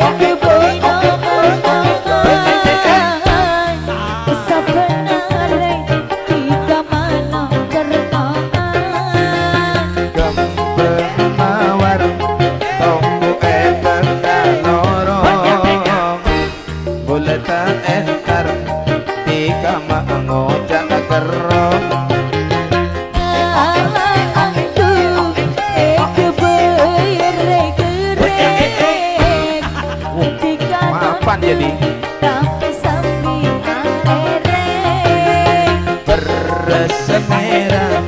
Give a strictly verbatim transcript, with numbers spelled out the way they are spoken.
Kebono angan, sabanare tika mano karangan. Gambang mawar, tombu etan kalorong. Bulatan entar, tika mangocak kerong. Maafan jadi. Beras merah